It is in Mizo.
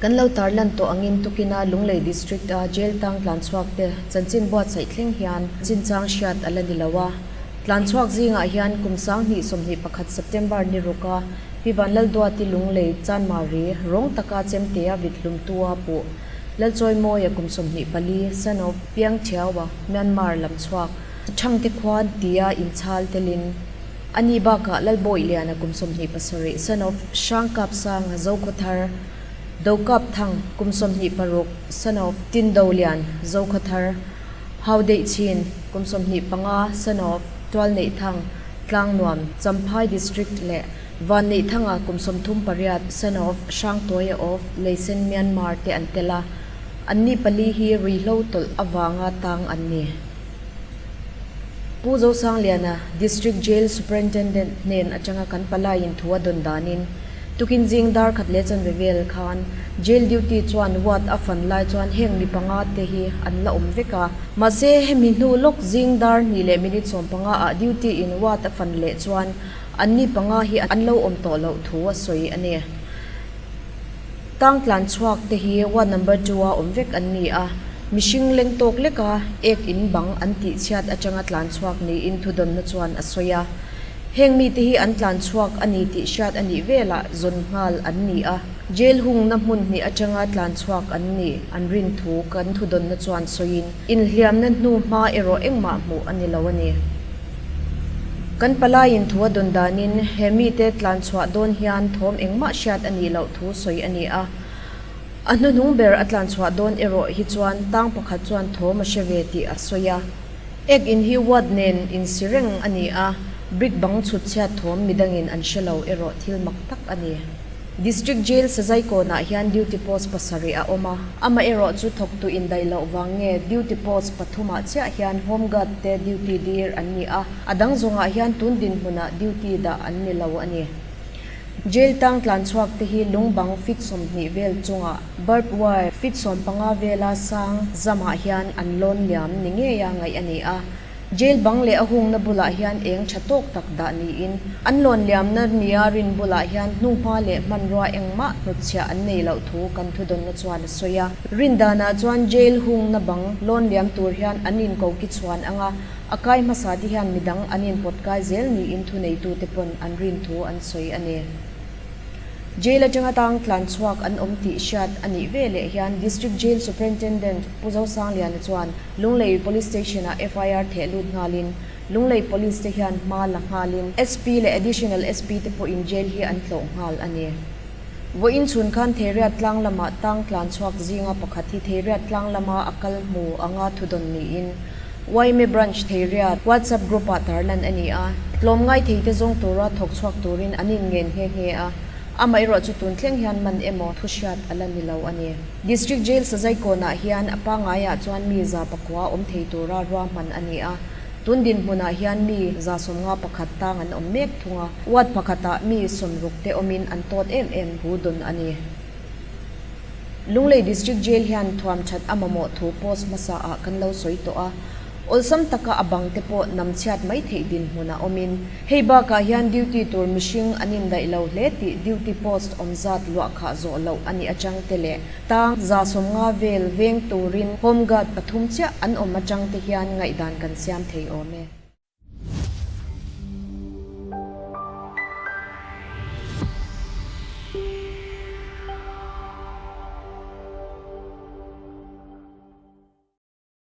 Kan lo tarlan tawh angin tukina Lunglei District a Jail tang tlanchhuak te chanchin buatsaih thleng hian chinchang hriat a la ni lo a. Tlanchhuak zingah hian kum 2021 September ni ruka Pi Vanlalduati Lunglei Chanmari rawng taka chemtea vit hlumtua puh Lalchawimawia kum 24 son of Piangthiaua Myanmar lamchhuak Chhangte khuan tia inchhal telin A ni bakah Lalbawihliana kum 27, son of Hrangkapsanga Zokhawthar, Dokapthang kum 26, son of Tindolian Zokhawthar, Haudeihchhin kum 25, son of Tualneihthang, Tlangnuam, Champhai District leh Vanneihthanga kum 38, son of Hrangtawia of Leisen Myanmar te an tel a, anni pali hi ruihhlo tawlh avanga tang an ni. Pu Zosangliana, District Jail Superintendent hnen atanga kan palaiin thu a dawn danin, tukin zing dar khat leh chanve vel khan Jail duty chuan ward a fan lai chuan heng mi panga te hi an la awm vek a. Mahse, hemi hnu lawk zing dar hnih leh minute 15 ah duty in ward a fan leh chuan anni panga hi an lo awm tawh loh thu a sawi a ni. Tang tlan chhuak te hi ward number two a awm vek an ni a, mihring leng tawk leka ek in bang an tih chhiat atanga tlan chhuak niin thudawnna chuan a sawi a. Heng mite hi an tlan chhuak a ni tih hriat a nih velah zawn nghal an ni a, jail hungna hmun hnih atanga tlan chhuak an nih an rin thu kan thudawnna chuan sawiin inhliamna hnu hma erawh engmah hmuh a ni lo a ni. Kan palaiin thu a dawn danin he mite tlan chhuah dawn hian thawm engmah hriat a nih loh thu sawi a ni a. A hnuhnung ber a tlan chhuah dawn erawh hi chuan tang pakhat chuan thawm a hre ve tih a sawi a. Ek in hi ward nen insi reng a ni a, brick bang chhut chhiat thawm midangin an hre lo erawh thil mak tak a ni. District Jail Sazaikawnah hian duty post pasarih a awm a, amaherawh chu thawktu indaih loh vang nge duty post pathumah chiah hian home guard te duty dir an ni a, a dang zawngah hian tun dinhmunah duty dah an ni lo a ni. Jail tang tlan chhuak te hi lungbang feet 20 vel chungah barb wire feet 15 vela sang zamah hian an lawn liam ni ngeia ngaih a ni a. Jail bang leh a hungna bulah hian eng tha tawk tak dah niin, an lawn liamna nia rin bulah hian hnuhma leh hmanrua engmah hnutchhiah an nei loh thu kan thudawnna chuan a sawi a. Rin danah chuan jail hungna bang lawn liam tur hian an inko ki chhuan anga a kai hmasa te hian midang an inpawt kai zel niin thuneitute pawn an rin thu an sawi a ni. Jail atanga tang tlan chhuak an awm tih hriat a nih veleh hian District Jail Superintendent Pu Zosangliana chuan Lunglei Police Station-ah FIR theh lut nghalin Lunglei Police te hian hma la nghalin SP leh Additional SP te pawhin jail hi an tlawh nghal a ni. Vawiin chhun khan Theiriat tlang lamah tang tlan chhuak zinga pakhat hi Theiriat tlang lama a kal hmu anga thudawn niin YMA Branch Theiriat WhatsApp group-ah tarlan a ni a, tlawmngai theite zawng tura thawk chhuak turin an inngen nghe nghe a, amaherawh chu tun thleng hian man emaw thu hriat a la ni lo a ni. District Jail Sazaikawnah hian a pangaiah chuan mi 100 awm thei tura ruahman a ni a, tun dinhmunah hian mi 51 tang an awm mek thung a, ward pakhatah mi 60 te awmin an tawt em em hu dawn a ni. Lunglei District Jail hian thuam that a mamawh thu post hmasa ah kan lo sawi tawh a, awlsam taka a bang te pawh nam chhiat mai theih dinhmun a awmin, hei bakah hian duty tur mihring an indaih lo hle tih duty post awm zat luah khah zawh loh a nih atang te leh tang 50 vel veng turin home guard pathum chiah an awm atang te hian ngaihdan kan siam thei awm e.